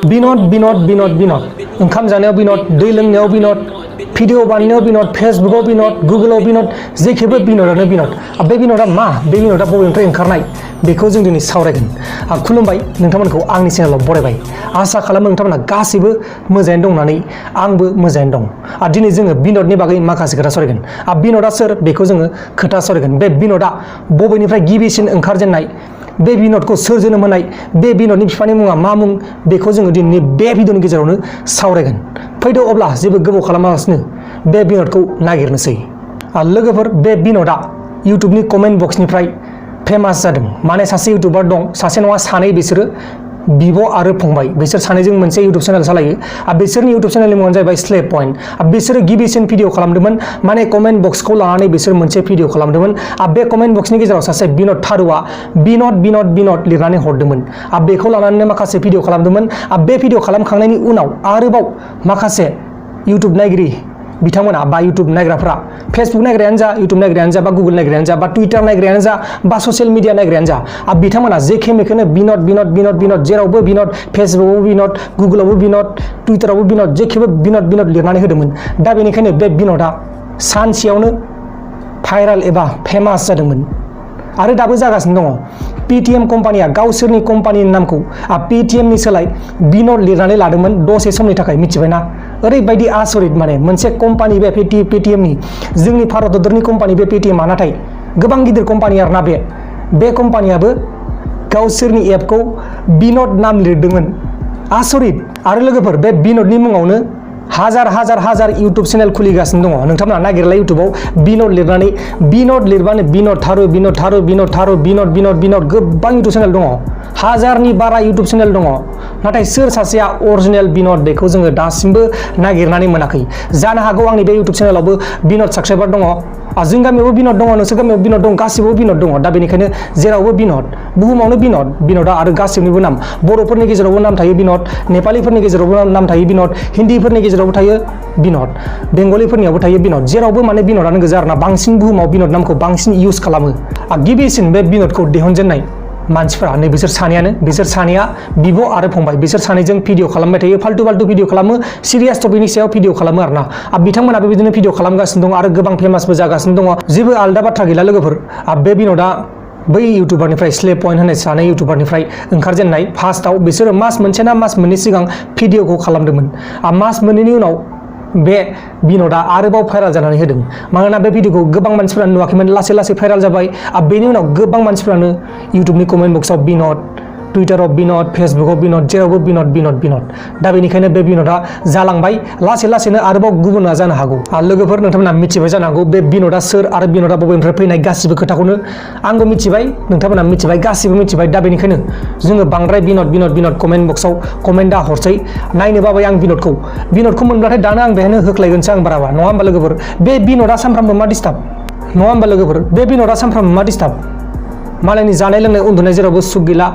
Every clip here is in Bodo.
बिनद बिनद बिनद बिनद ओंखाम जानायाव बिनद दै लोंनायाव बिनद भिडिअ बानायनायाव बिनद फेसबुकआव बिनद गुगोलाव बिनद जेखिबो बिनदानो बिनद बे बिनदा मा बे बिनदा बबेनिफ्राय ओंखारनाय बेखौ जों दिनै सावरायगोन खुलुमबाय नोंथांमोनखौ आंनि चेनेलाव बरायबाय आसा खालामो नोंथांमोना गासैबो मोजाङैनो दं होननानै आंबो मोजाङैनो दं दिनै जोङो बिनदनि बागै माखासे खोथा सावरायगोन बिनदा सोर बेखौ जोङो खोथा सावरायगोन बे बिनदा बबेनिफ्राय गिबिसिन ओंखारजेननाय बे बिनदखौ सोर जोनोम होनाय बे बिनदनि बिफानि मुङा मा मुं बेखौ जोङो दिनै बे भिडिअनि गेजेरावनो सावरायगोन फैदो अब्ला जेबो गोबाव खालामालासिनो बे बिनदखौ नागिरनोसै लोगोफोर बे बिनदा इउटुबनि कमेन्ट बक्सनिफ्राय फेमास जादों माने सासे इउटुबार दं सासे नङा सानै बिसोरो बिब' आरो फंबाय बिसोर सानैजों मोनसे इउटुब चेनेल सालायो बिसोरनि इउटुब चेनेलनि मुङानो जाहैबाय स्लेप पइन्ट बिसोरो गिबिसिन भिडिअ खालामदोंमोन माने कमेन्ट बक्सखौ लानानै बिसोर मोनसे भिडिअ खालामदोंमोन बे कमेन्ट बक्सनि गेजेराव सासे बिनद थारुआ बिनद बिनद बिनद लिरनानै हरदोंमोन बेखौ लानानै माखासे भिडिअ खालामदोंमोन बे भिडिअ खालामखांनायनि उनाव आरोबाव माखासे इउटुब नायगिरि बिथांमोना बा इउटुब नायग्राफोरा फेसबुक नायग्रायानो जा इउटुब नायग्रायानो जा बा गुगोल नायग्रायानो जा बा टुइटार नायग्रायानो जा बा ससियेल मिडिया नायग्रायानो जा बिथांमोना जेखे मेखेनो बिनद बिनद बिनद बिनद जेरावबो बिनद फेसबुकआवबो बिनद गुगोलावबो बिनद टुइटारावबो बिनद जेखेबो बिनद बिनद लिरनानै होदोंमोन दा बेनिखायनो बे बिनदा सानसेयावनो भाइराल एबा फेमास जादोंमोन आरो दाबो जागासिनो दङ पेटिएम कम्पानिया गावसोरनि कम्पानिनि नामखौ पेटिएमनि सोलाय बिनद लिरनानै लादोंमोन दसे समनि थाखाय मिथिबायना ओरैबायदि आसरित माने मोनसे कम्पानि बे पेटिएमनि जोंनि भारत हादरनि कम्पानि बे पेटिएमआ नाथाय गोबां गिदिर कम्पानि आरोना बे कम्पानियाबो गावसोरनि एपखौ बिनद नाम लिरदोंमोन आसरित आरो लोगोफोर बे बिनदनि मुङावनो हाजार हाजार हाजार इउटुब चेनेल खुलिगासिनो दङ नोंथांमोना नागिरला इउटुबाव बिनद लिरनानै बिनद लिरबानो बिनद थारु बिनद थारु बिनद थारु बिनद बिनद बिनद गोबां इउटुब चेनेल दङ हाजारनि बारा इउटुब चेनेल दङ नाथाय सोर सासेया अरिजिनेल बिनद बेखौ जोङो दासिमबो नागिरनानै मोनाखै जानो हागौ आंनि बे इउटुब चेनेलावबो बिनद साबसक्राइबार दङ जों गामियावबो बिनद दङ नोंसोर गामियाव बिनद दं गासिबो बिनद दङ दा बेनिखायनो जेरावबो बिनद बुहुमावनो बिनदा आरो गासिबनिबो नाम बर'फोरनि गेजेरावबो नाम थायो बिनद नेपालिफोरनि गेजेरावबो नाम थायो बिनद हिन्दीफोरनि गेजेरावबो थायो बिनद बेंगलिफोरनियावबो थायो बिनद जेरावबो माने बिनदानो गोजा आरोना बांसिन बुहुमाव बिनद नामखौ बांसिन इउज खालामो गिबिसिन बे बिनदखौ दिहुनजेननाय मानसिफोरा नै बिसोर सानैया बिब' आरो फंबाय बिसोर सानैजों भिडिअ खालामबाय थायो फाल्टु फाल्टु भिडिअ खालामो सिरियास टपिकनि सायाव भिडिअ खालामो आरोना बिथांमोनाबो बिदिनो भिडिअ खालामगासिनो दं आरो गोबां फेमासबो जागासिनो दङ जेबो आलदा बाथ्रा गैला लोगोफोर बे बिनदा बै इउटुबारनिफ्राय स्लेप पइन्ट होननाय सानै इउटुबारनिफ्राय ओंखारजेननाय फार्स्टआव बिसोरो मास मोनसे ना मास मोननै सिगां भिडिअखौ खालामदोंमोन मास मोननैनि उनाव बे बिनदा आरोबाव भाइराल जानानै होदों मानोना बे भिडिअखौ गोबां मानसिफोरानो नुवाखैमोन लासै लासै भाइराल जाबाय बेनि उनाव गोबां मानसिफोरानो इउटुबनि कमेन्ट बक्सआव बिनद टुइटाराव बिनद फेसबुकआव बिनद जेरावबो बिनद बिनद बिनद दा बेनिखायनो बे बिनदा जालांबाय लासै लासैनो आरोबाव गुबुना जानो हागौ लोगोफोर नोंथांमोना मिथिबाय जानो हागौ बे बिनदा सोर आरो बिनदा बबेनिफ्राय फैनाय गासिबो खोथाखौनो आंबो मिथिबाय नोंथांमोना मिथिबाय गासिबो मिथिबाय दा बेनिखायनो जोङो बांद्राय बिनद बिनद बिनद कमेन्ट बक्सआव कमेन्ट दा हरसै नायनो बाबाय आं बिनदखौ मोनब्लाथाय दानो आं बेहायनो होख्लायगोनसो आं बाराबा नङा होमबा लोगोफोर बे बिनदा सानफ्रामबो मा डिस्टार्ब नङा होमबा लोगोफोर बे बिनदा सानफ्रामबो मा डिस्टार्ब मालायनि जानाय लोंनाय उन्दुनाय जेरावबो सुख गैला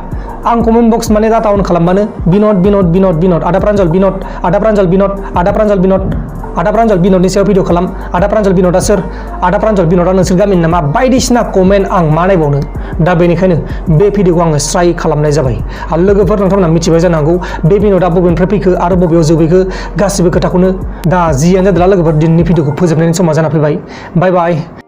आं कमेन्ट बक्स माने डाटा अन खालामबानो बिनद बिनद बिनद बिनद आदा प्रान्जल बिनद आदा प्रान्जल बिनद आदा प्रान्जल बिनद आदा प्रान्जल बिनदनि सायाव भिडिअ खालाम आदा प्रान्जल बिनदा सोर आदा प्रान्जल बिनदा नोंसोर गामिनि नामा बायदिसिना कमेन्ट आं मा नायबावनो दा बेनिखायनो बे भिडिअखौ आङो स्ट्राइक खालामनाय जाबाय लोगोफोर नोंथांमोना मिथिबाय जानो हागौ बे बिनदा बबेनिफ्राय फैखो आरो बबेयाव जोबैखो गासिबो खोथाखौनो दा जियानो जादोंला लोगोफोर दिनैनि भिडिअखौ फोजोबनायनि समा जाना फैबाय बाय बाय